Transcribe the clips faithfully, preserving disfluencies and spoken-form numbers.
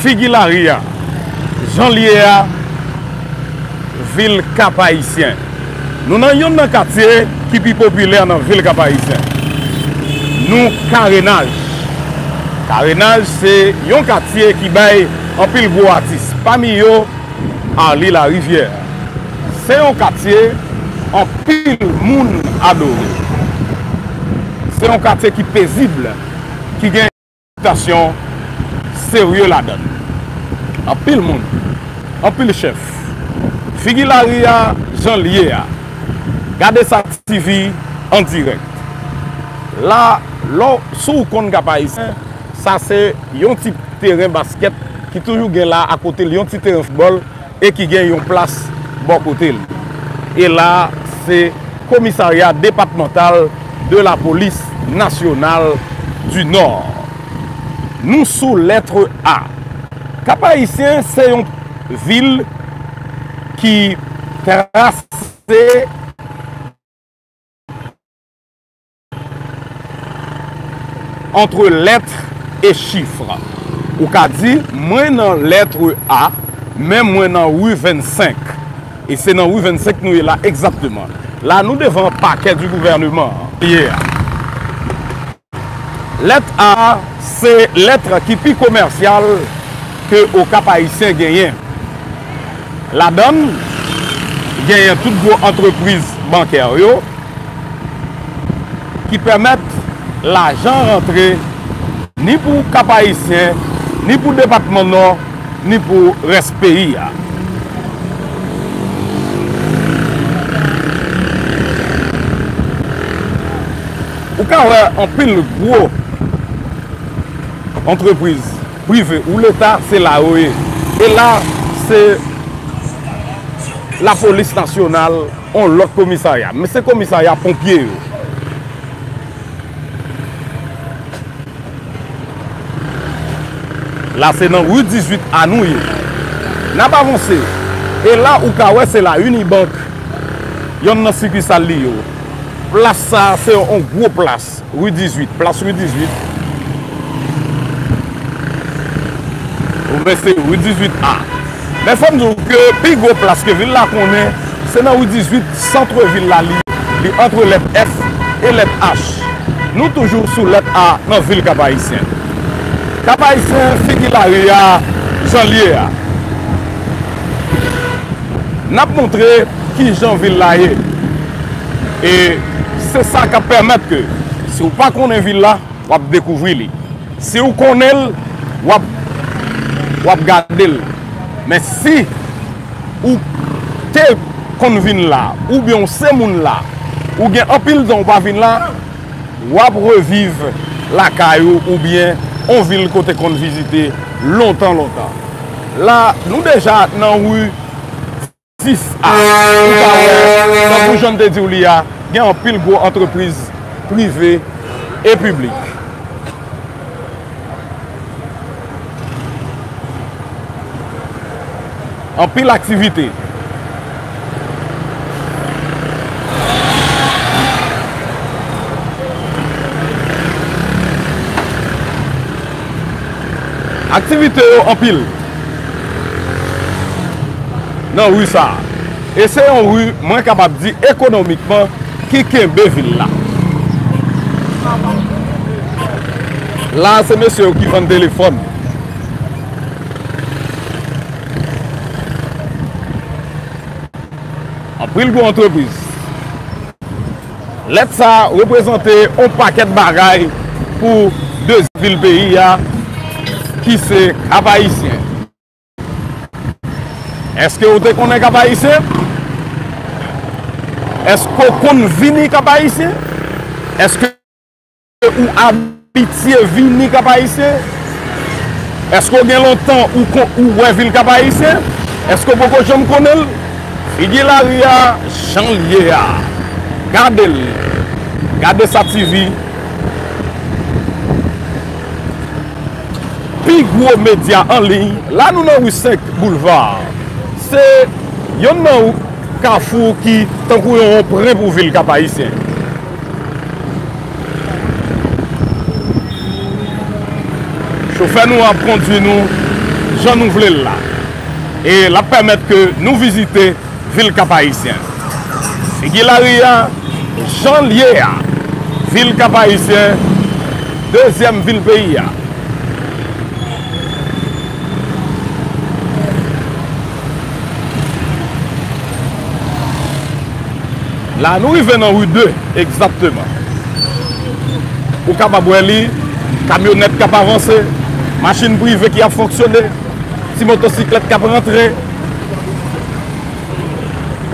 Figi lari a, jan l ye a, vil Kap Ayisyen. Nou nan yonn nan katye ki pi popilè nan vil Kap Ayisyen. Nou Karenaj. Karenaj se yon katye ki bay anpil gwo atis. Pami yo, Arly Larivière. Se yon katye anpil moun adore. Se yon katye ki pezib, ki gen repitasyon serye ladan l. Anpil moun, anpil chèf. Figi lari a, jan l ye a. Gade sa T V an dirèk. La, lò, si w konn Kap Ayisyen, sa se yon ti teren baskèt ki toujou gen la akote l, yon ti teren foutbòl e ki gen yon plas bò kote l. E la, se Komisarya Depatmantal de la Polis Nasyonal di Nò. Nou sou lèt A. Kap Ayisyen se yon vil ki trase entre lettres et chiffres. Ou ka di, mwen nan lèt A, men mwen nan ri vennsenk. E se nan ri vennsenk nou ye la egzakteman. La, nou devan Palais du Gouvernement. Yeah. Lèt A se lèt ki pi komèsyal ke Okap Ayisyen genyen. Ladan l, genyen tout gwo antrepriz bankè yo ki pèmèt lajan rantre ni pou Kap Ayisyen, ni pou depatman Nò, ni pou rès peyi a. Ou ka wè anpil gwo antrepriz prive ou leta, se la yo ye. E la, se lapolis nasyonal, yon lòt komisarya. Men se komisarya ponpye yo. La, se nan ri dizuit A nou ye. N ap avanse. E la, ou ka wè, se la Unibank, yonn nan sikisal li yo. Plas sa, se yon gwo plas. Ri dizuit, plas ri dizuit. Oubyen se ri dizuit A. Men fò m di w ke pi gwo plas ke vil la konnen, se nan ri dizuit, sant vil la li, li antre lèt F e lèt H. Nou toujou sou lèt A nan vil Kap Ayisyen. Kap Ayisyen, figi lari a, jan l ye a. N ap montre kijan vil la ye. E se sa k ap pèmèt ke, si w pa konnen vil la, w ap dekouvri li. Si w konnen l, w ap, w ap gade l. Men si ou te konn vin la, oubyen w se moun la, ou gen anpil tan ou pa vin la, w ap reviv lakay ou oubyen yon vil ke w te konn vizite lontan, lontan. La, nou deja nan ri sis A. Ou ka wè, tankou jan m te di w li a, gen anpil gwo antrepriz prive e piblik. Anpil aktivite. Aktivite yo anpil nan ri sa a. E se yon ri, mwen kapab di, ekonomikman, ki kenbe vil la. La, se mesye yo ki vann telefòn. Anpil gwo antrepriz. Lèt sa a reprezante yon pakèt bagay pou dezyèm vil peyi a, ki se Kap Ayisyen. Èske w te konnen Kap Ayisyen? Èske w konn vini Kap Ayisyen? Èske ou abitye vini Kap Ayisyen? Èske w gen lontan ou kon, ou wè vil Kap Ayisyen? Èske w poko janm konnen l? Figi lari a, jan l ye a. Gade l. Gade sa T V. Pi gwo medya an liy, la nou nan ri senk Boulevard. Se yonn nan kafou ki tankou yon wonpren pou vil Kap Ayisyen. Chofè nou ap kondui nou jan nou vle l la. E l ap pèmèt ke nou vizite vil Kap Ayisyen. Figi lari a, jan l ye a. Vil Kap Ayisyen, dezyèm vil peyi a. La, nou rive nan ri de, egzakteman. Ou kapab wè li, kamyonèt k ap avanse, machin prive ki ap fonksyone, ti motosiklèt k ap rantre.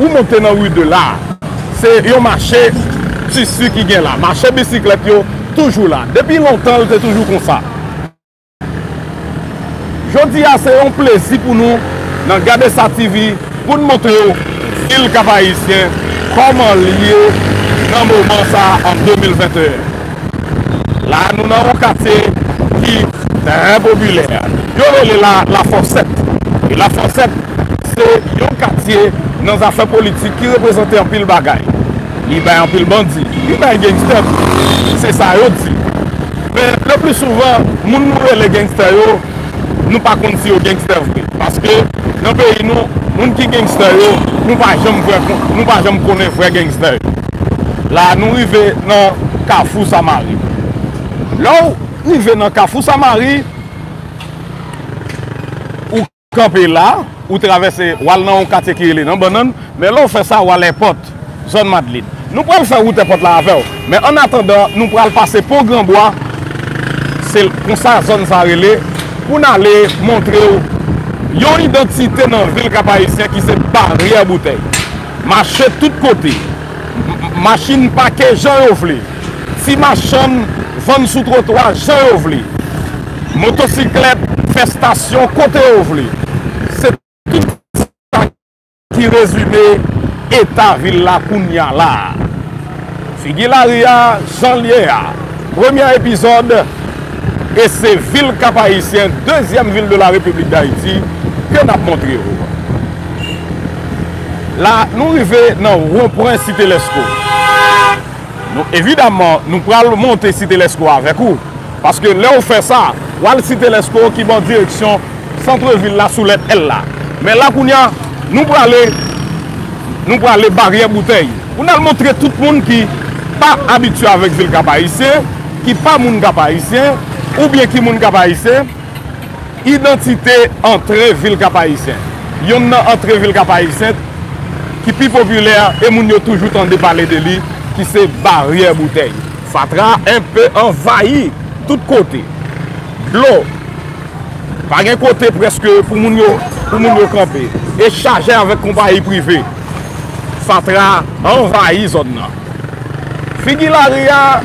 Ou monte nan ri de la, se yon mache tisi ki gen la. Mache bisiklèt yo toujou la. Depi lontan, l te toujou konsa. Jodi a, se yon plezi pou nou, nan Gade Sa TV, pou n montre w vil Kap Ayisyen, kòman l ye nan moman sa a, an de mil venteyen. La, nou nan yon katye ki trè popilè. Yo rele la Lafòsèt. E Lafòsèt, se yon katye nan zafè politik ki reprezante anpil bagay. Li bay anpil bandi, li bay gangstè tou. Se sa yo di. Men, le pli souvan, moun nou rele gangstè yo, nou pa konn si yo gangstè vre. Paske, nan peyi nou, moun ki gangstè yo, nou pa janm vre, nou pa janm konnen vrè gangstè yo. La, nou rive nan Kafou Samari. Lè w rive nan Kafou Samari, ou kanpe la, ou travèse, w al nan yon katye ki rele nan Bannann, men lè w fè sa, w al Èpòt, zòn Madlin. Nou pral fè wout Èpòt la avè w, men annatandan, nou pral pase Po Granbwa, se konsa zòn sa rele, pou n ale montre w yon idantite nan vil Kap Ayisyen ki se Baryè Boutèy. Mache tout kote. M-, m-, machin pake jan yo vle. Ti machann vann sou twotwa jan yo vle. Motosiklèt fè estasyon kote yo vle. Se tout sa ki rezime eta vil la kounye a la a. Figi lari a, jan l ye a. Premye epizòd, e se vil Kap Ayisyen, dezyèm vil de la Repiblik Dayiti, ke n ap montre w. La, nou rive nan wonpwen Site Lèsko. Nou, evidaman, nou pral monte Site Lèsko avèk ou. Paske lè w fè sa, w al Site Lèsko ki ban direksyon sant vil la sou lèt L la. Men la kounye a, nou prale, nou prale Baryè Boutèy. Pou n al montre tout moun ki pa abitye avèk vil Kap Ayisyen, ki pa moun Kap Ayisyen, oubyen ki moun Kap Ayisyen, idantite antre vil Kap Ayisyen. Yonn nan antre vil Kap Ayisyen ki pi popilè e moun yo toujou tande pale de li, ki se Baryè Boutèy. Fatra enpe anvayi tout kote. Dlo. Pa gen kote prèske pou moun yo, pou moun yo kanpe. E chaje avèk konpayi prive. Fatra anvayi zòn nan. Figi lari a,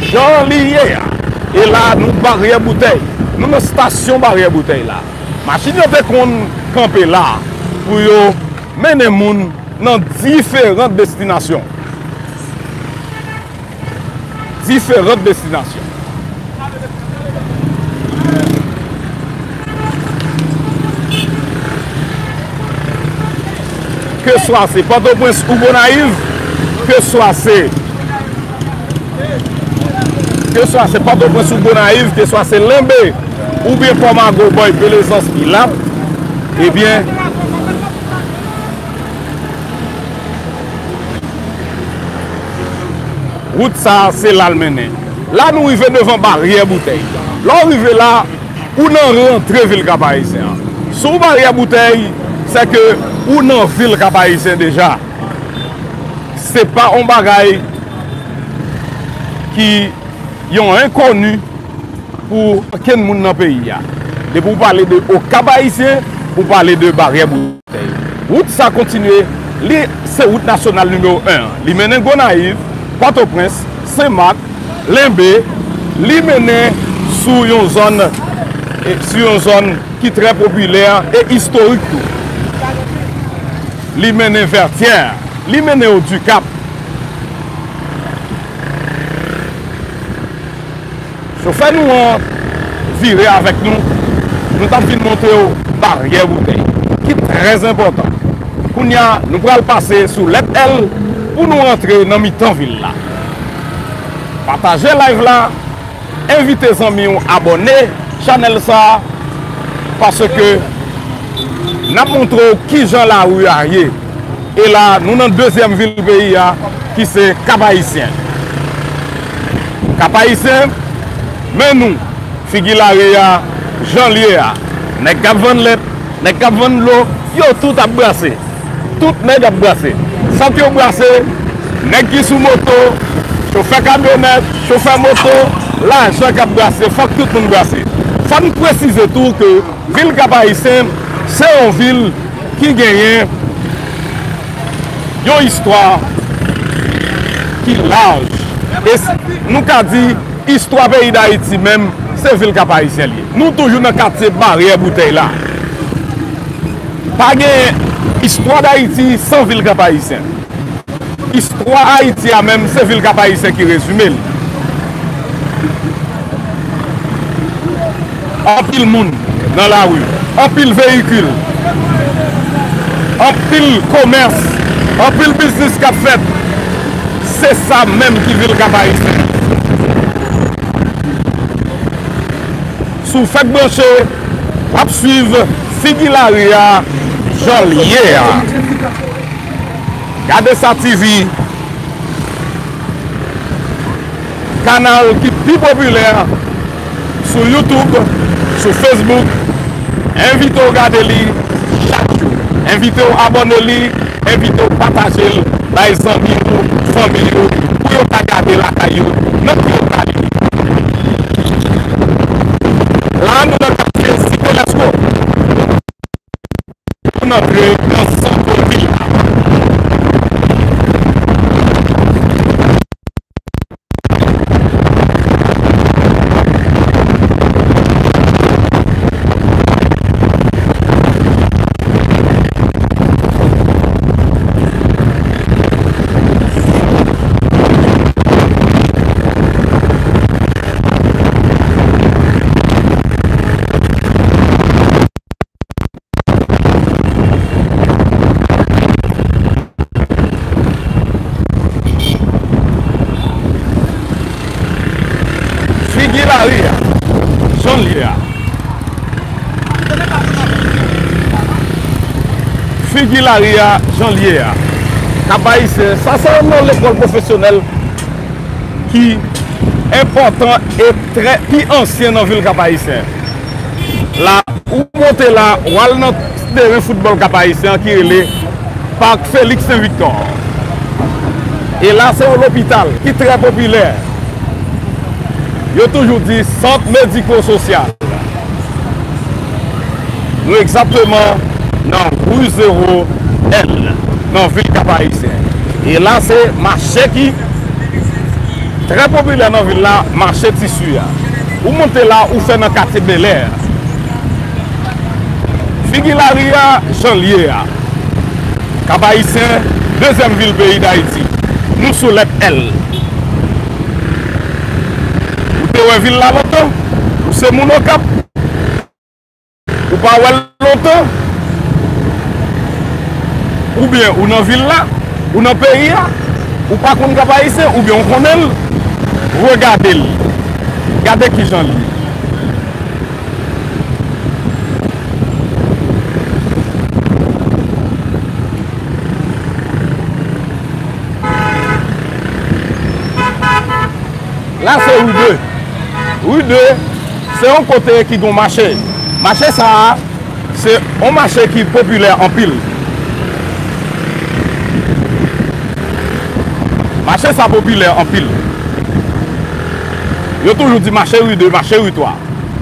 jan li ye a. E la, nou Baryè Boutèy. Nou nan estasyon Baryè Boutèy la. Machin yo te konn kanpe la pou yo mennen moun nan diferan destinasyon. Diferan destinasyon. Keswa se Pòtoprens ou Gonayiv, keswa se, keswa se Pòtoprens ou Gonayiv, keswa se Lenbe, oubyen Pòmago bòy Belezans Pilat, ebyen, wout sa a, se la l mennen. La, nou rive devan Baryè Boutèy. Lè w rive la, ou nan rantre vil Kap Ayisyen an. Sou Baryè Boutèy, sèke ou nan vil Kap Ayisyen deja. Se pa yon bagay ki yon enkoni pou okenn moun nan peyi a. Depi w pale de Okap Ayisyen, ou pale de Baryè Boutèy. Wout sa kontinye, li se wout nasyonal nimewo en an. Li mennen Gonayiv, Pòtoprens, Senmak, Lenbe, li mennen sou yon zòn, e, sou yon zòn ki trè popilè e istorik tou. Li mennen Vètyè, li mennen Odikap. Chofè nou an vire avèk nou. Nou t ap vin montre w Baryè Boutèy, ki trè enpòtan. Kounye a, nou pral pase sou lèt L pou nou rantre nan mitan vil la. Pataje live la, envite zanmi w abòne chanèl sa a. paske n ap montre w kijan lari a ye. E la, nou nan dezyèm vil peyi a, ki se Kap Ayisyen. Kap Ayisyen, men nou, figi lari a, jan l ye a. Nèg k ap vann lèt, nèg k ap vann dlo, yo tout ap brase. Tout nèg ap brase. Sa k yo brase, nèg ki sou moto, chofè kamyonèt, chofè moto, lajan k ap brase, fòk tout moun brase. Fò n presize tou ke vil Kap Ayisyen se yon vil ki genyen yon istwa ki laj. E s-, nou ka di, istwa peyi Dayiti menm, se vil Kap Ayisyen li ye. Nou toujou nan katye Baryè Boutèy la. Pa gen istwa Dayiti san vil Kap Ayisyen. Istwa Ayiti a menm, se vil Kap Ayisyen ki rezime l. Anpil moun nan lari, anpil veyikil, anpil komès, anpil biznis k ap fèt. Se sa menm ki vil Kap Ayisyen. Si w fèk branche, w ap swiv figi lari a jan l ye a. Gade Sa TV, kanal ki pi popilè sou YouTube, sou Facebook. Envite w gade li chak jou. Envite w abòne li, envite w pataje l bay zanmi w, fanmi w, pou yo ka gade lakay yo, nan ki yo ka li. La, nou nan katye Site Lèsko. Pou n antre nan sant vil la. Figi lari a, jan l ye a. Figi lari a, jan l ye a. Kap Ayisyen, sa se yon lekòl pwofesyonèl ki enpòtan e trè, pi ansyen nan vil Kap Ayisyen. La, ou monte la, w al nan teren foutbòl Kap Ayisyen an ki rele Parc Félix Saint Victor. E la, se yon lopital ki trè popilè. Yo toujou di sant mediko-sosyal. Nou egzakteman nan Rue Zéro L, nan vil Kap Ayisyen. E la, se mache ki trè popilè nan vil la, mache tisi a. Ou monte la, ou fè nan katye Belè. Figi lari a, jan l ye a. Kap Ayisyen, dezyèm vil peyi Dayiti. Nou sou lèt L. Ou te wè vil la lontan? Ou se moun Okap? Ou pa wè l lontan? Oubyen ou nan vil la, ou nan peyi a, ou pa konn Kap Ayisyen, oubyen ou konnen l, regade l. Gade kijan l ye. La se Ri de. Ri de, se yon kote ki gon mache. Mache sa a, se yon mache ki popilè anpil. Mache sa popilè anpil. Yo toujou di mache Ri de, mache Ri twa.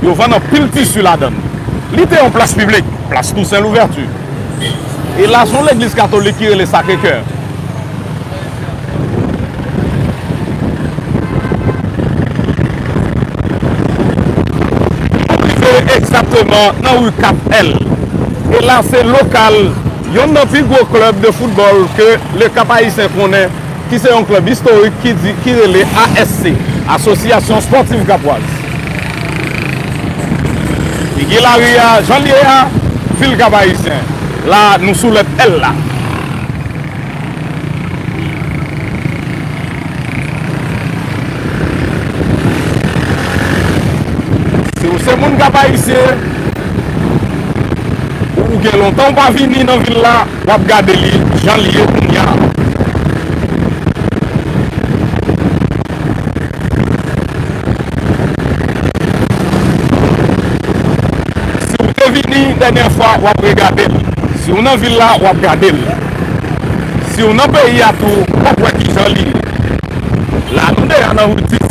Yo vann anpil tisi ladan l. Li te yon plas piblik, plas Tousen Louvèti. E la, se yon legliz katolik ki rele Sacré-Cœur. Nou rive egzakteman nan ri Kat L. E la, se lokal yonn nan pi gwo klèb de foutbòl ke Le Cap Haïtien konnen, ki se yon klèb istorik ki di, ki rele A S C, Association Sportive Capoise. Figi lari a, jan l ye a, vil Kap Ayisyen. La, nou sou lèt L la. Si w se moun Kap Ayisyen, ou gen lontan ou pa vini nan vil la, w ap gade li jan l ye kounye a. Si w te vini dènyè fwa, w ap regade l. Si w nan vil la, w ap gade l. Si w nan peyi a tou, w ap wè kijan li ye. La, nou deja nan ri dis.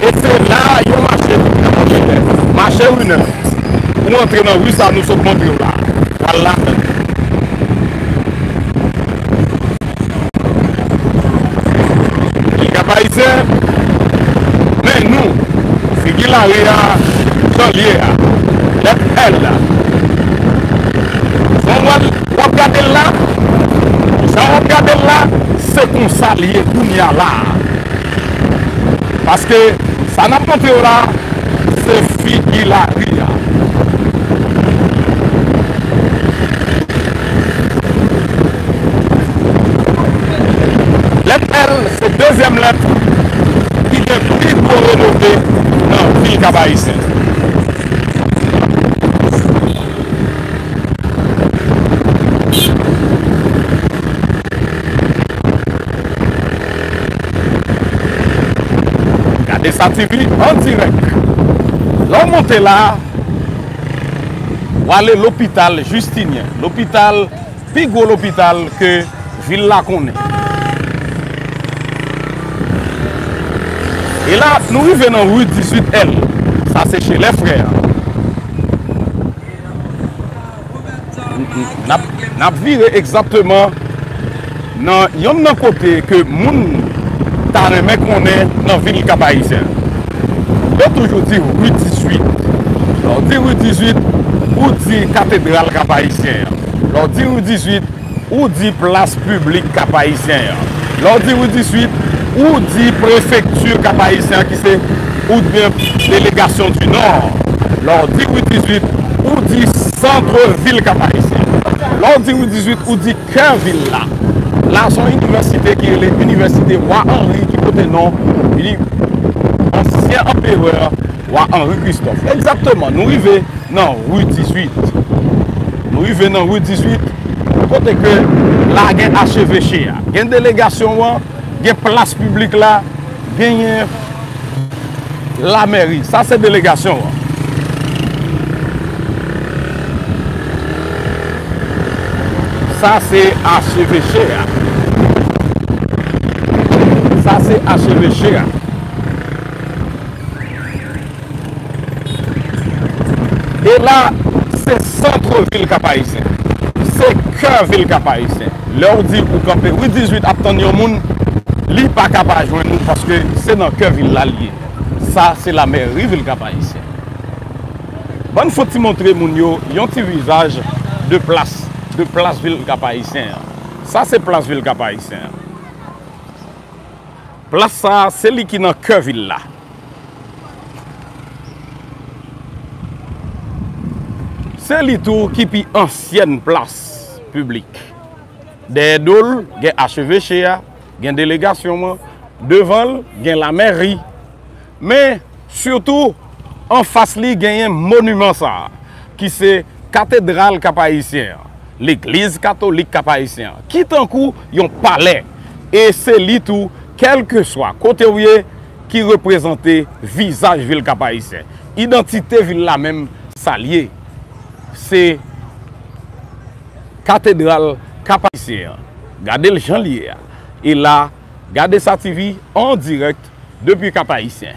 E se la yo mache pou fè mache nèf. Mache ri nèf. Pou antre nan ri sa nou sot montre w la. Pral ladan l. Vil Kap Ayisyen, men nou, figi lari a, jan l ye a, lèt L la. Jan w ap gade l la, jan w ap gade l la, se konsa l ye kounye a la a. Paske sa n ap montre w la, se figi lari a. Lèt L se dezyèm lèt ki gen pi gwo renove nan vil Kap Ayisyen. Gade sa T V an dirèk. Lè w monte la, w ale lopital Justinien. Lopital, pi gwo lopital ke vil la konnen. E la, nou rive nan ri dizuit L. Sa se chez les frères. N ap, n ap vire egzakteman nan yonn nan kote ke moun ta renmen konnen nan vil Kap Ayisyen. Yo toujou di ri dizuit. Lè w di ri dizuit, ou di katedral Kap Ayisyen an. Lè w di ri dizuit, ou di plas piblik Kap Ayisyen an. Lè w di ri dizuit, ou di prefekti Kap Ayisyen an ki se, oubyen delegasyon di Nò. Lè w di ri dizuit, ou di sant vil Kap Ayisyen. Lè w di ri dizuit, ou di kè vil la. La se yon inivèsite ki rele Inivèsite Wa Anri ki pote non li ansyen anperè Wa Anri Kristòf. Egzakteman, nou rive nan ri dizuit. Nou rive nan ri dizuit, kote ke la gen acheveche a. Gen delegasyon an, gen plas piblik la, genyen lamèri. Sa se delegasyon an. Sa se acheveche a. Sa se acheveche a. E la, se sant vil Kap Ayisyen. Se kè vil Kap Ayisyen. Lè w di ou kanpe ri dizuit ap tann yon moun, li pa ka pa jwenn ou paske se nan kè vil la l ye. Sa se lamèri vil Kap Ayisyen. Ban n fon ti montre moun yo yon ti vizaj de plas, de plas vil Kap Ayisyen an. Sa se plas vil Kap Ayisyen an. Plas sa a, se li ki nan kè vil la. Se li tou ki pi ansyèn plas piblik. Dèyè do l, gen acheveche a, gen delegasyon an, devan l, gen lamèri. Men, sitou, anfas li genyen moniman sa a, ki se katedral Kap Ayisyen an, legliz katolik Kap Ayisyen an, ki tankou yon palè. E se li tou, kèlkeswa kote w ye, ki reprezante vizaj vil Kap Ayisyen. Idantite vil la menm, sa l ye. Se katedral Kap Ayisyen an. Gade l jan l ye a. E la, gade sa T V an dirèk depi Kap Ayisyen.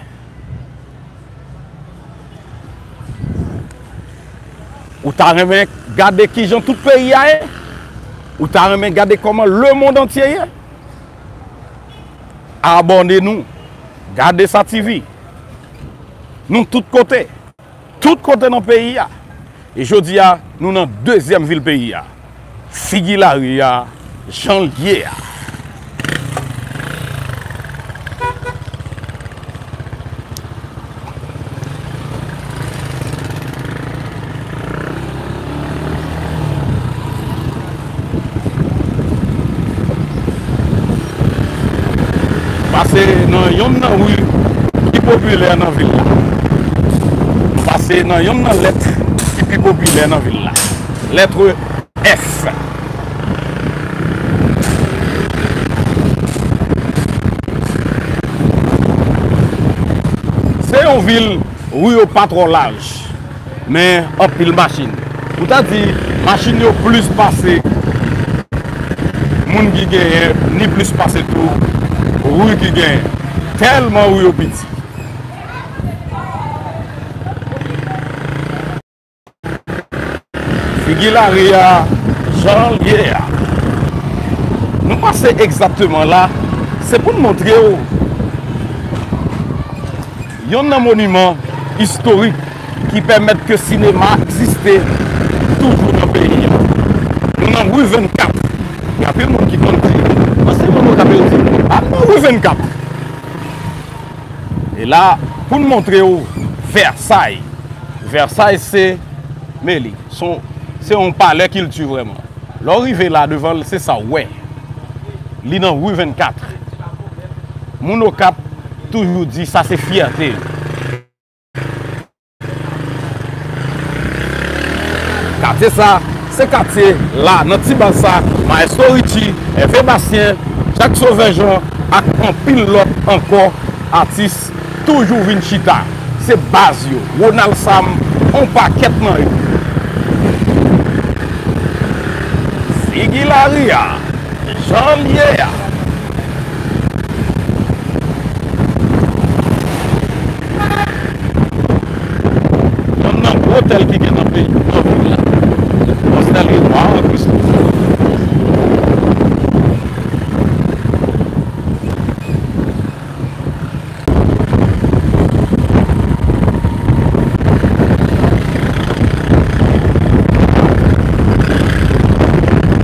Ou ta renmen gade kijan tout peyi a ye? Ou ta renmen gade kòman lemonn antye ye? Abòne nou. Gade sa T V. Nou tout kote. Tout kote nan peyi a. E jodi a, nou nan dezyèm vil peyi a. Figi lari a, jan l ye a. Pase nan yonn nan ri ki popilè nan vil la. Pase nan yonn nan lèt ki pi popilè nan vil la. lèt F. Se yon vil, ri yo pa twò laj, men anpil machin. Ou ta di, machin yo plis pase moun ki genyen, ni plis pase tou ri ki genyen. Tèlman ri yo piti. Figi lari a, jan l ye a. Nou pase egzakteman la, se pou n montre w yonn nan moniman istorik ki pèmèt ke sinema egziste toujou nan peyi a. Nou nan ri vennkat. Gen anpil moun ki konn di, ansyen moun Okap yo di, "Al nan ri vennkat." E la, pou n montre w Vèsay. Vèsay se, men li, se yon, se yon palè kilti vrèman. Lè w rive la devan l, se sa w wè. Li nan ri vennkat. Moun Okap toujou di sa se fyète yo. Katye sa, se katye la, nan ti baz sa, Maestro Richie, Hervé Bastien, Jack Sauveur Jean ak anpil lòt ankò atis toujou vin chita. Se baz yo, Ronald Sam, on pakèt nan yo. Figi lari a, jan l ye a. Yonn nan gwo otèl ki gen nan peyi, nan vil la. Yon otèl ki nwa an plis.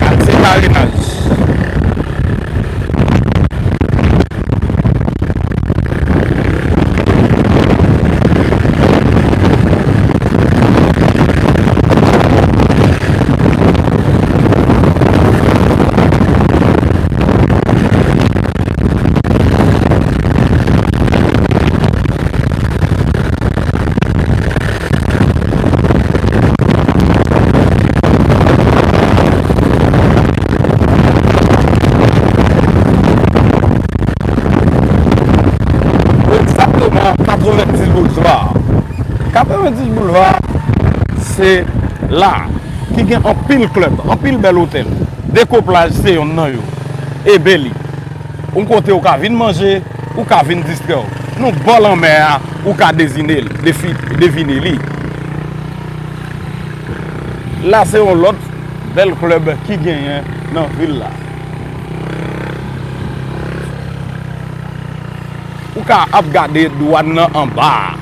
Katye Karenaj. Egzakteman, katrevenndis Boulva. Katrevenndis Boulva, se la ki gen anpil klèb, anpil bèl otèl. Dekoplaj se yonn nan yo. Ebeli. Yon kote ou ka vin manje, ou ka vin distrè w. Nou bò lanmè a, ou ka dezine l, defi-, devine li. La se yon lòt bèl klèb ki genyen nan vil la. Ou ka ap gade dwàn nan anba a.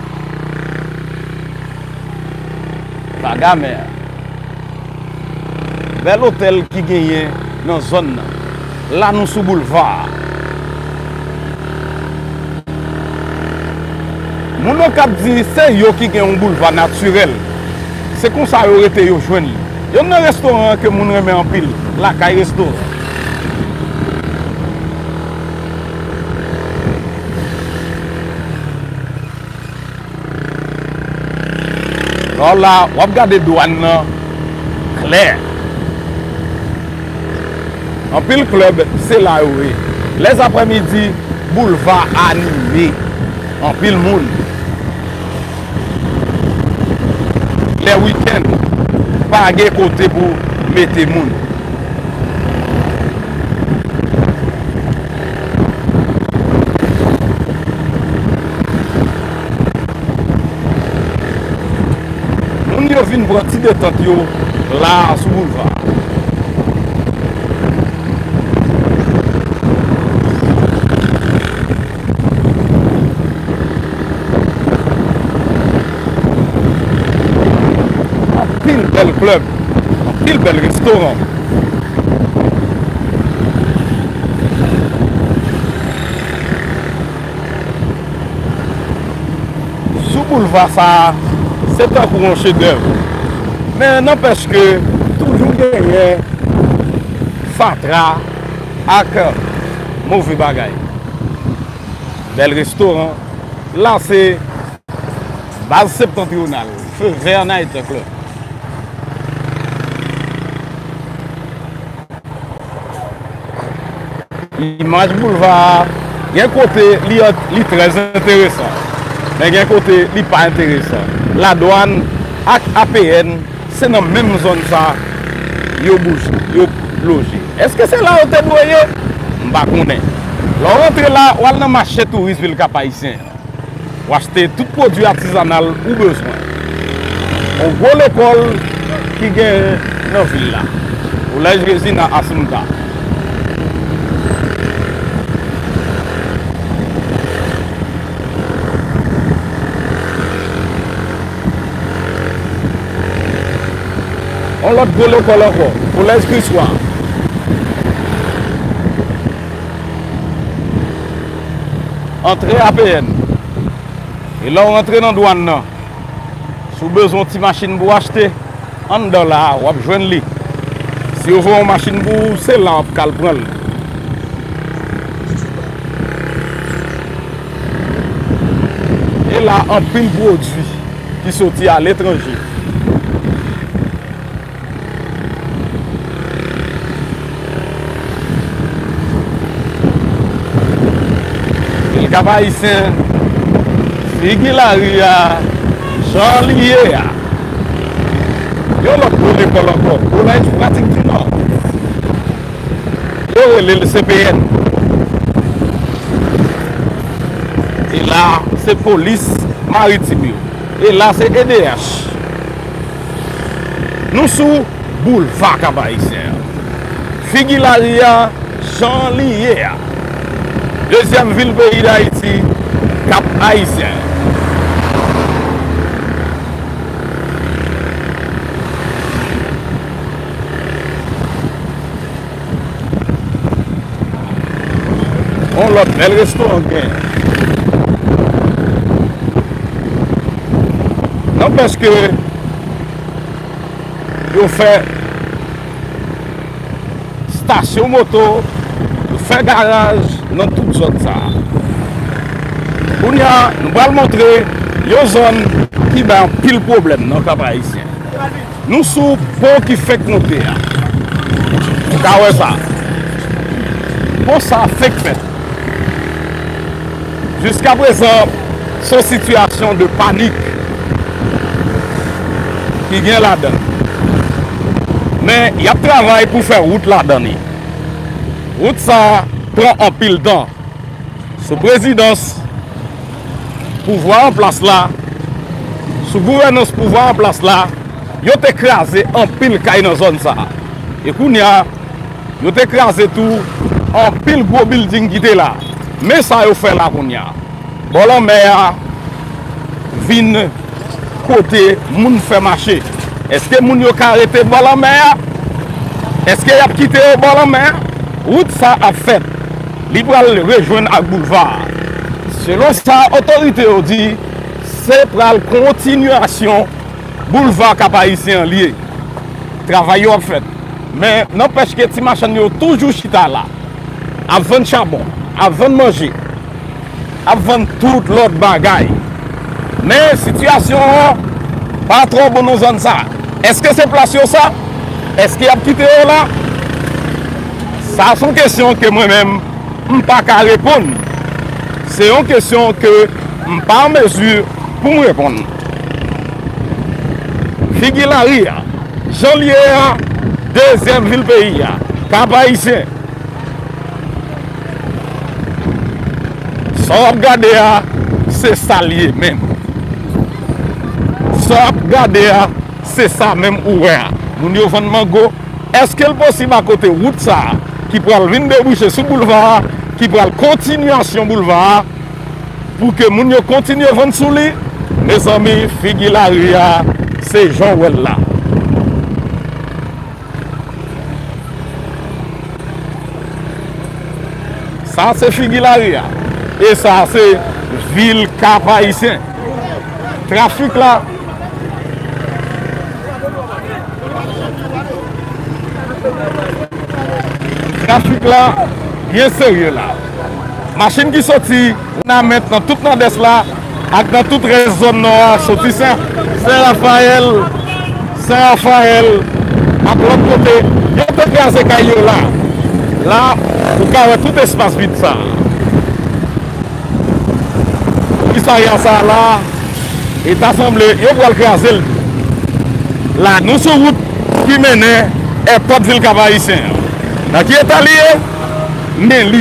Vaga mè. Bèl otèl ki genyen nan zòn nan. La nou sou boulva a. Moun Okap di se yo ki gen yon boulva natirèl. Se konsa yo rete yo jwenn li. Yonn nan restoran ke moun renmen anpil, Lakay Restoran. Lò la, w ap gade dwàn nan klè. Anpil klèb, se la yo ye. Lèzaprèmidi, boulva anime. Anpil moun. Lè wikenn, pa gen kote pou mete moun. Moun yo vin pran ti detant yo la a sou boulva a. Anpil bèl klèb, anpil bèl restoran. Sou boulva sa a, se tankou yon chedèv. Men nanpèch ke toujou genyen fatra ak move bagay. Bèl restoran. La se baz Septentrional, Feu Vert Night Club. Imaj boulva a, gen kote li, li trè enteresan, men gen kote li pa enteresan. Ladwàn ak A P N, se nan menm zòn sa yo bouje, yo loje. Èske se la yo te dwe ye? M pa konnen. Lè w rantre la, w al nan mache touris vil Kap Ayisyen an. W achte tout pwodui atizanal ou bezwen. Yon gwo lekòl ki genyen nan vil la, Kolèj Regina Assunta. Yon lòt gwo lekòl ankò, Kolèj Kriswa. Antre A P N. E lè w rantre nan dwàn nan, si w bezwen yon ti machin pou w achte, anndan la a, w ap jwenn li. Si yo voye yon machin pou ou, se la w ap ka al pran l. E la, anpil pwodui ki soti aletranje. Vil Kap Ayisyen, figi lari a, jan li ye a. Yon lòt gwo lekòl ankò, Kolèj Pratik di Nò. Yo rele l C P N. E la, se polis maritim yo. E la, se E D H. Nou sou boulva Kap Ayisyen an. Figi lari a, jan li ye a. Dezyèm vil peyi Dayiti, Kap Ayisyen. Yon lòt bèl restoran gen. Nanpèske yo fè stasyon moto, yo fè garaj nan tout zòn sa a. Kounye a, nou pral montre yon zòn ki bay anpil pwoblèm nan Kap Ayisyen. Nou sou pon ki fenk monte a. Ou ka wè sa. Pon sa a fenk fèt. Jiskaprezan, se yon sitiyasyon de panik ki gen ladan. Men, y ap travay pou fè wout ladan li. Wout sa a pran anpil tan. Sou prezidans pouvwa an plas la, sou gouvènans pouvwa an plas la, yo te kraze anpil kay nan zòn sa a. E kounye a, yo te kraze tou anpil gwo bilding ki te la. Men sa yo fè la kounye a. Bò lanmè a vin kote moun fè mache. Èske moun yo ka rete bò lanmè a? Èske y ap kite yo bò lanmè a? Wout sa ap fèt. Li pral rejwenn ak boulva a. Selon sa otorite yo di, se pral kontinyasyon boulva Kap Ayisyen an li ye. Travay yo ap fèt. Men, nanpèch ke ti machann yo toujou chita la, ap vann chabon, ap vann manje, ap vann tout lòt bagay. Men, sitiyasyon an pa twò bon nan zòn sa. Èske se plas yo sa? Èske y ap kite yo la? Sa se yon kesyon ke mwen menm, m pa ka reponn. Se yon kesyon ke m pa an mezi pou m reponn. Figi lari a, jan l ye a, dezyèm vil peyi a, Kap Ayisyen. Sa w ap gade a, se sa l ye menm. Sa w ap gade a, se sa menm ou wè a. Moun yo vann mango. Èske l posib akote wout sa a, ki pral vin debouche sou boulva a, ki pral kontinyasyon boulva a, pou ke moun yo kontinye vann sou li? Mezanmi, figi lari a, se jan w wè l la. Sa se figi lari a. E sa se vil Kap Ayisyen. Trafik la, trafik la byen serye la. Machin ki soti Wanament nan tout Nòdès la, ak nan tout rès zòn nò a, soti Sen, Sen Rafayèl, Sen Rafayèl, ak lòt kote, yo te kraze kay yo la. La, Ou ka wè tout espas vid sa a. Komisarya sa a la, e ta sanble yo pral kraze l tou. La, nou sou wout ki mennen èpòt vil Kap Ayisyen an. Nan ki eta li ye? Men li,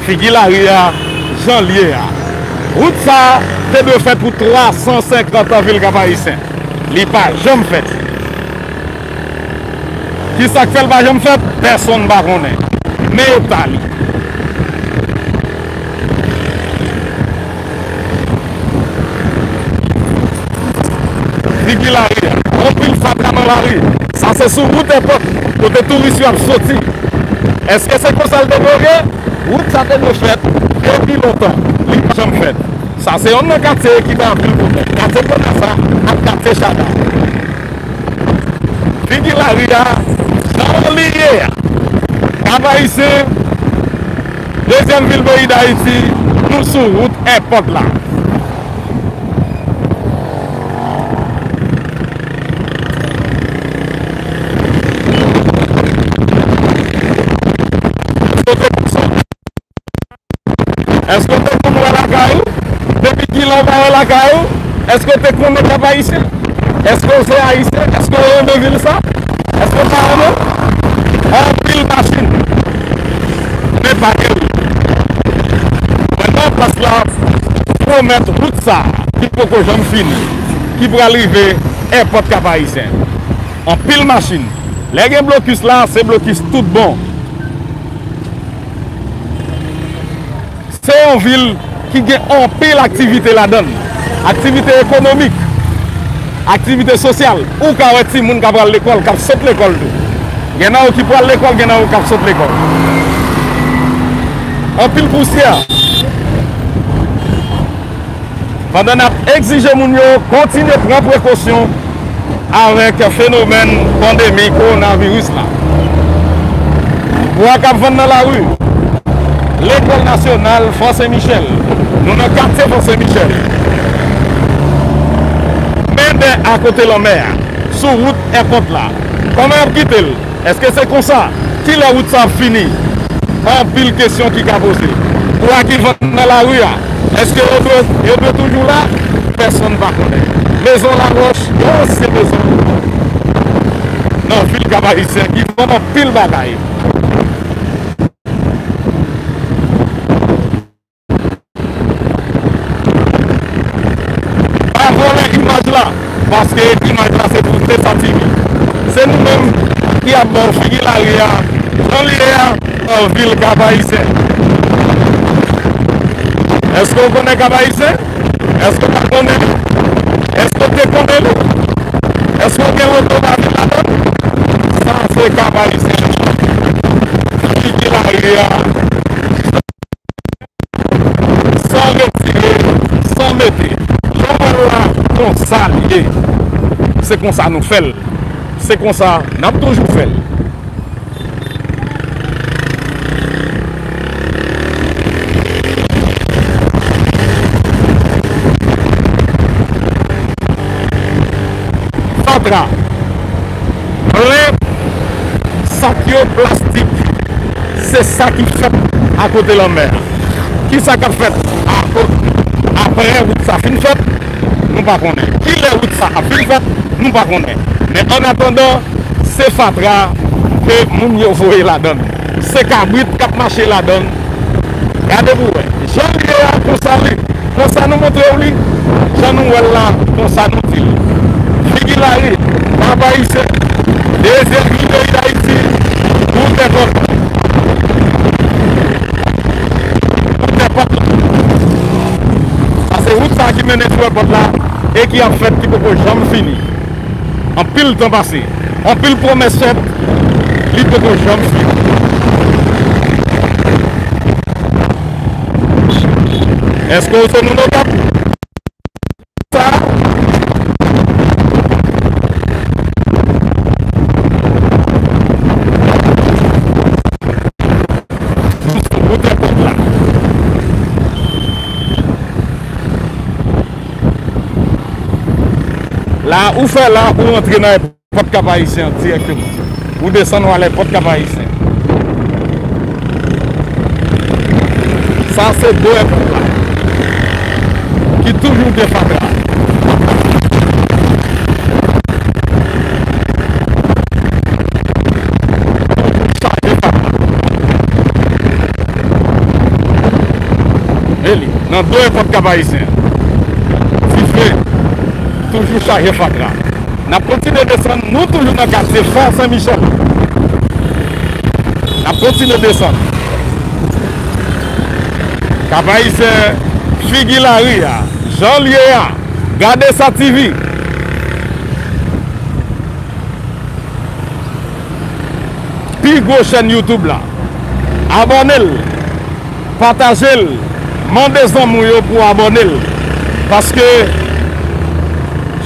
figi lari a, jan l ye a. Wout sa a te dwe fèt pou twa san senkant an vil Kap Ayisyen. Li pa janm fèt. Kisa k fè l pa janm fèt? Pèsonn pa konnen. Men eta li. Figi lari a. Anpil fatra nan lari. Sa se sou wout èpòt, kote touris yo ap soti. Èske se konsa l te dwe ye? Wout sa te dwe fèt depi lontan. Li pa janm fèt. Sa se yonn nan katye ki bay anpil pwoblèm. Katye Bonasa ak katye Chada. Figi lari a, jan li ye a. Kap Ayisyen, dezyèm vil peyi Dayiti, nou sou wout èpòt la. Èske w te konn wè lakay ou? Depi kilè w pa wè lakay ou? Èske w te konnen Kap Ayisyen? Èske w se Ayisyen? Èske w renmen vil sa? Èske w pa renmen? Anpil machin. Men pa gen wout. Mwen nan plas la pwomèt wout sa a ki poko janm fini, ki pral rive èpòt Kap Ayisyen. Anpil machin. Lè gen blokis la, se blokis tout bon. Se yon vil ki gen anpil aktivite ladan l. Aktivite ekonomik, aktivite sosyal. Ou ka wè timoun k ap pral lekòl, k ap sot lekòl tou. Gen nan yo ki pral lekòl, gen nan yo k ap sot lekòl. Anpil pousyè. Pandan n ap egzije moun yo kontinye pran prekosyon avèk fenomèn pandemi kowonaviris la. Bwa k ap vann nan lari, Lekòl Nasyonal Fò Sen Michèl. Nou nan katye Fò Sen Michèl. Men dè akote lanmè a, sou wout èpòt la. Kòman y ap kite l? Èske se konsa? Kilè wout sa ap fini? Anpil kesyon ki ka poze. Bwa ki vann nan lari a, èske yo dwe, yo dwe toujou la? Pèsonn pa konnen. Mezon Lawòch, yon ansyen mezon nan vil Kap Ayisyen ki vann anpil bagay. Pa vòlè imaj la, paske imaj la se pou desatire. Se nou menm ki ap ba w figi lari a, jan li ye a, nan vil Kap Ayisyen. Èske w konnen Kap Ayisyen? Èske w pa konnen li? Èske w te konnen li? Èske w gen lotografi ladan l? Sa se Kap Ayisyen. Figi lari a. San retire, san mete. Jan w wè l la, konsa l ye. Se konsa nou fè l. Se konsa n ap toujou fè l. Fatra, plen sak yo, plastik, se sa ki fèt akote lanmè a. Kisa k ap fèt ako-, apre wout sa fin fèt? Nou pa konnen. Kilè wout sa ap fin fèt? Nou pa konnen. Men annatandan, se fatra ke moun yo voye ladan l. Se kabrit k ap mache ladan l. Gade pou w wè. Jan l ye a, konsa li. Konsa nou montre w li. Jan nou wè l la, konsa nou di l. Figi lari, Kap Ayisyen, dezyèm vil peyi Dayiti, wout èpòt. Wout èpòt la. Sa se wout sa ki mennen sou èpòt la e ki ap fèt, ki poko janm fini. Anpil tan pase, anpil pwomès fèt, li poko janm fini. Èske w se moun Okap? Sa? Sou wout èpòt la. La, ou fè la, ou rantre nan èpòt Kap Ayisyen an dirèkteman. Ou desann, ou al èpòt Kap Ayisyen. Sa se do èpòt la ki toujou gen fatra. Toujou chaje fatra. E li, nan do èpòt Kap Ayisyen. Dife toujou chaje fatra. N ap kontinye desann, nou toujou nan katye Fò Sen Michèl. N ap kontinye desann. Kap Ayisyen, figi lari a, jan l ye a, gade sa T V. Pi gwo chèn YouTube la. Abòne l, pataje l, mande zanmi w yo pou abòne l. Paske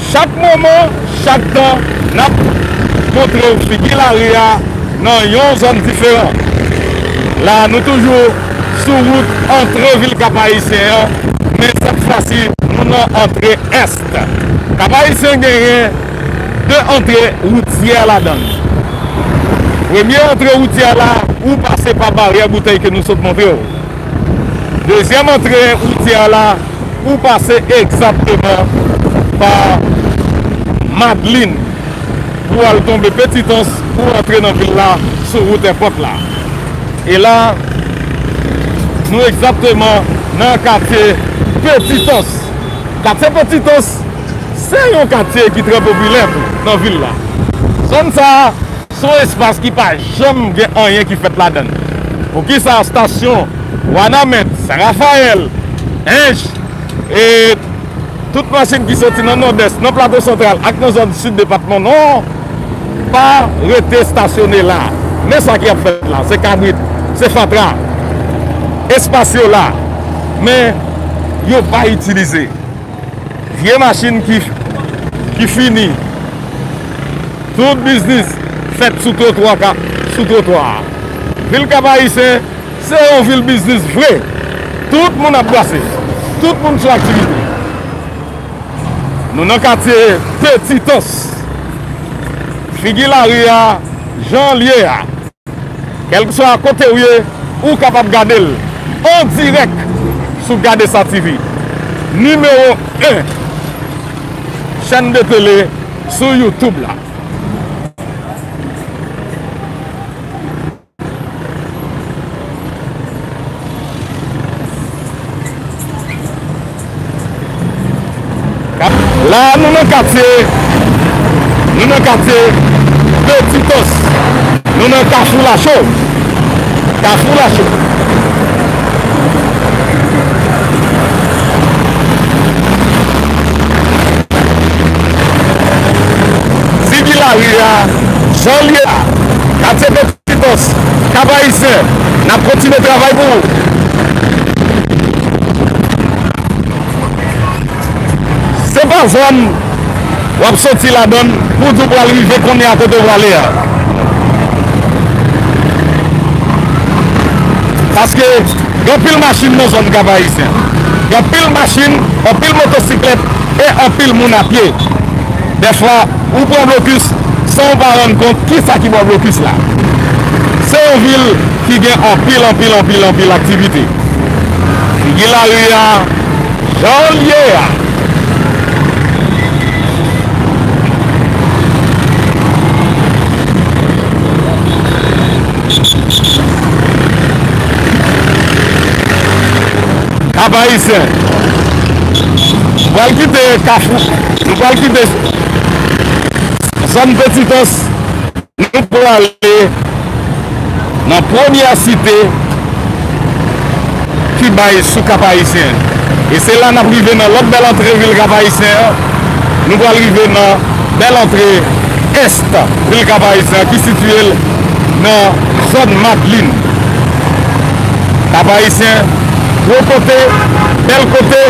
chak moman, chak tan, n ap montre w figi lari a nan yon zòn diferan. La, nou toujou sou wout antre vil Kap Ayisyen an, men sèt fwa si, nou nan antre ès. Kap Ayisyen genyen de antre woutyè ladan l. Premye antre woutyè la, ou pase pa baryè boutèy ke nou sot montre w. Dezyèm antre woutyè la, ou pase egzakteman pa Madlin pou al tonbe Petitans pou antre nan vil la sou wout èpòt la. E la, nou egzakteman nan katye Petitans. Katye Petitans, se yon katye ki trè popilè tou nan vil la. Zòn sa a, se yon espas ki pa janm gen anyen ki fèt ladan l. Poukisa estasyon Wanament, Sen Rafayèl, Ench, e tout machin ki soti nan Nòdès, nan Plato Santral ak nan zòn sid depatman Nò pa rete estasyone la? Men sa ki ap fèt la, se kabrit, se fatra, espas yo la, men yo pa itilize. Vye machin ki, ki fini. Tout biznis fèt sou twotwa ka, sou twotwa a. Vil Kap Ayisyen, se yon vil biznis vre. Tout moun ap brase. Tout moun sou aktivite. Nou nan katye Petitans. Figi lari a, jan l ye a. Kèlkeswa kote w ye, ou kapab gade l an dirèk sou Gade Sa T V. Nimewo en chèn de tele sou YouTube la. La, nou nan katye, nou nan katye Petitans. Nou nan Kafou Lacho. Kafou Lacho. Figi lari a, jan l ye a, katye Petitans, Kap Ayisyen, n ap kontinye travay pou ou. Se pa zòn w ap soti ladan l pou di w pral rive konnen a kote w prale a. Paske gen anpil machin nan zòn Kap Ayisyen. Gen anpil machin, anpil motosiklèt e anpil moun a pye. Dèfwa, ou pran blokis san w pa rann kont kisa ki bò blokis la. Se yon vil ki gen anpil, anpil, anpil, anpil aktivite. Figi lari a, jan l ye a. Kap Ayisyen. Nou pral kite Kafou. Nou pral kite zòn Petitans. Nou prale nan premyè site ki bay sou Kap Ayisyen. E se la n ap rive nan lòt bèl antre vil Kap Ayisyen an. Nou pral rive nan bèl antre ès vil Kap Ayisyen an ki sitiye l nan zòn Madlin. Kap Ayisyen, gwo kote, bèl kote,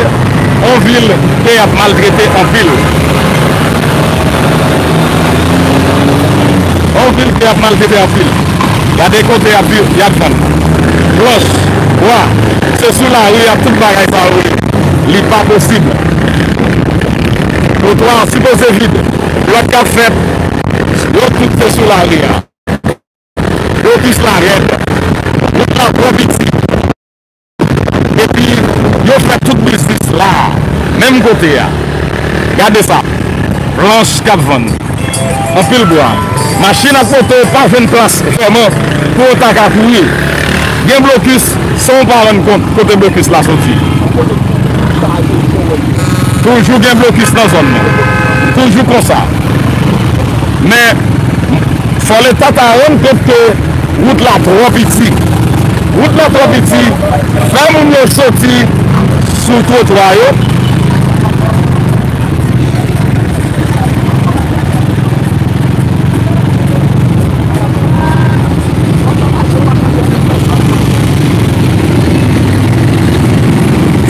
yon vil ke y ap maltrete anpil. Yon vil ke y ap maltrete anpil. Gade kote y ap viv, y ap vann. Planch, bwa, se sou lari y ap tout bagay sa yo ye. Li pa posib. Twotwa an sipoze vid. Lòt k ap fèt, yo tout se sou lari a. Blokis la rèd. Wout la twò piti. Yo fè tout biznis la a, menm kote a. Gade sa. Planch k ap vann. Anpil bwa. Machin ak moto pa jwenn plas vrèman pou yo ta ka kouri. Gen blokis san w pa rann kont kote blokis la soti. Toujou gen blokis nan zòn nan. Toujou konsa. Men, fò Leta ta rann kont ke wout la twò piti. Wout la twò piti, fè moun yo soti sou twotwa yo.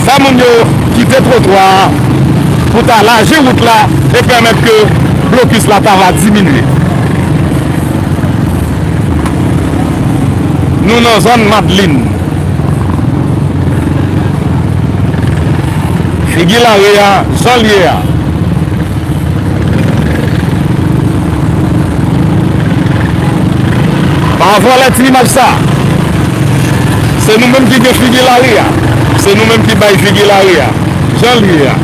Fè moun yo kite twotwa a pou ta laji wout la e pèmèt ke blokis la ta va diminye. Nou nan zòn Madlin. Figi lari a, jan l ye a. Pa vòlè ti imaj sa. Se nou menm ki gen figi lari a. Se nou menm ki bay figi lari a. Jan l ye a.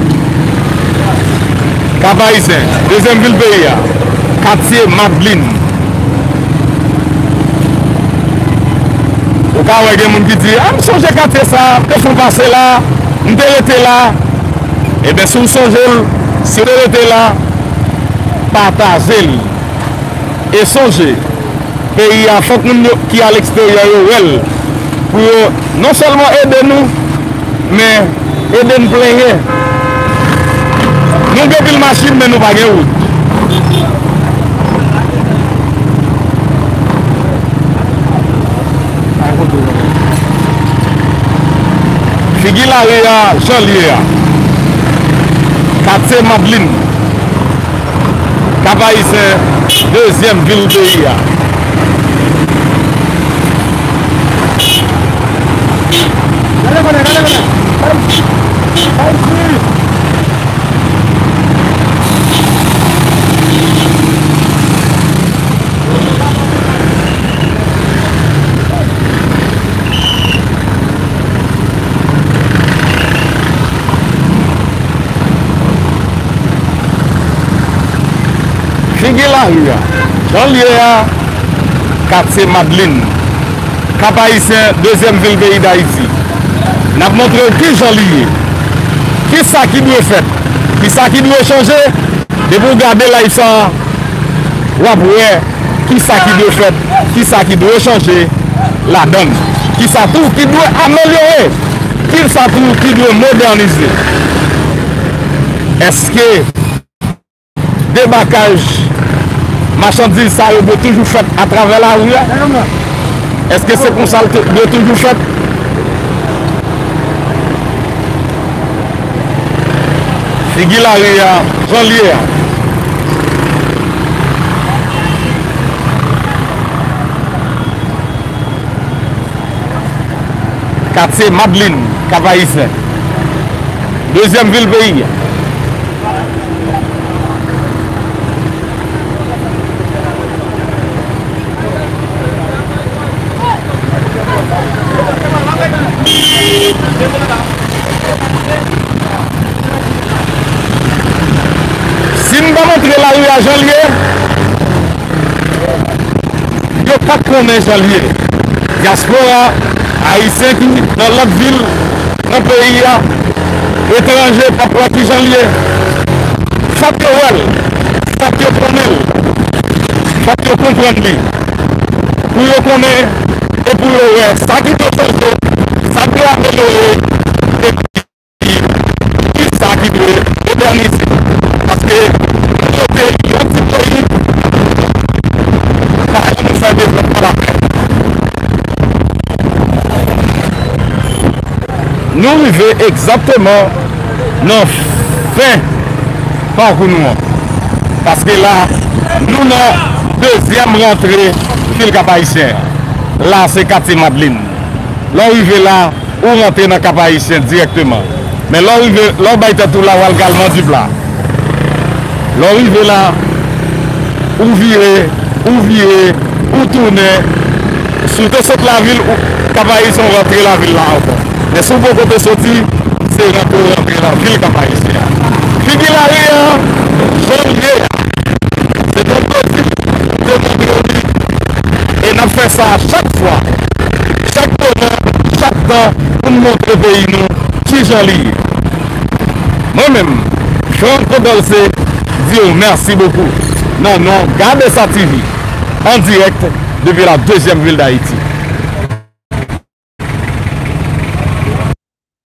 Kap Ayisyen, dezyèm vil peyi a. Katye Madlin. Ou ka wè gen moun ki di, "A, m sonje katye sa, m te fon pase la, m te rete la." Ebyen, si w sonje l, si w te rete la, pataje l. E sonje, peyi a, fòk moun yo ki aleksteryè yo wè l, pou yo non sèlman ede nou, men ede n plenyen. Nou gen pil machin, men nou pa gen wout. Figi lari a, jan l ye a. Katye Madlin. Kap Ayisyen, dezyèm vil peyi a. Figi lari a, jan l ye a, katye Madlin, Kap Ayisyen, dezyèm vil peyi Dayiti. N ap montre w kijan li ye, kisa ki dwe fèt, kisa ki dwe chanje. Depi w gade live sa a, w ap wè kisa ki dwe fèt, kisa ki dwe chanje ladan l, kisa tou ki dwe amelyore, kisa tou ki dwe modènize. Èske debakaj machandiz sa yo dwe toujou fèt atravè lari a? Èske se konsa l te, dwe toujou fèt? Figi lari a, jan l ye a. Katye Madlin, Kap Ayisyen. Dezyèm vil peyi a. Si m pa montre lari a jan l ye, yo p ap konnen jan l ye. Dyaspora ayisyen ki nan lòt vil nan peyi a, etranje p ap wè kijan l ye. Fòk yo wè l, fòk yo konnen l, fòk yo konprann li. Pou yo konnen e pou yo wè sa ki dwe chanje, sa k dwe amelyore, epi kisa ki dwe modènize. Paske nou se yon ti peyi, fòk nou fè devlopman la. Nou rive egzakteman nan fen pakou nou an. Paske la, nou nan dezyèm rantre vil Kap Ayisyen an. La, se katye Madlin. Lè w rive la, ou rantre nan Kap Ayisyen dirèkteman. Men lè w rive, lè w bay tèt ou la, w al Galman Dip la. Lè w rive la, ou vire, ou vire, ou tounen. Si w te sot lavil, ou, Kap Ayisyen, ou rantre lavil la ankò. Men si w poko te soti, se rantre w rantre nan vil Kap Ayisyen an. Figi lari an, jan l ye a, se yon plezi de montre w li. E n ap fè sa a chak fwa, chak moman, chak tan, pou n montre peyi nou kijan li ye. Mwen menm, Franco Dolce, di w mèsi bokou nan non Gade Sa TV, an dirèk depi la dezyèm vil Dayiti.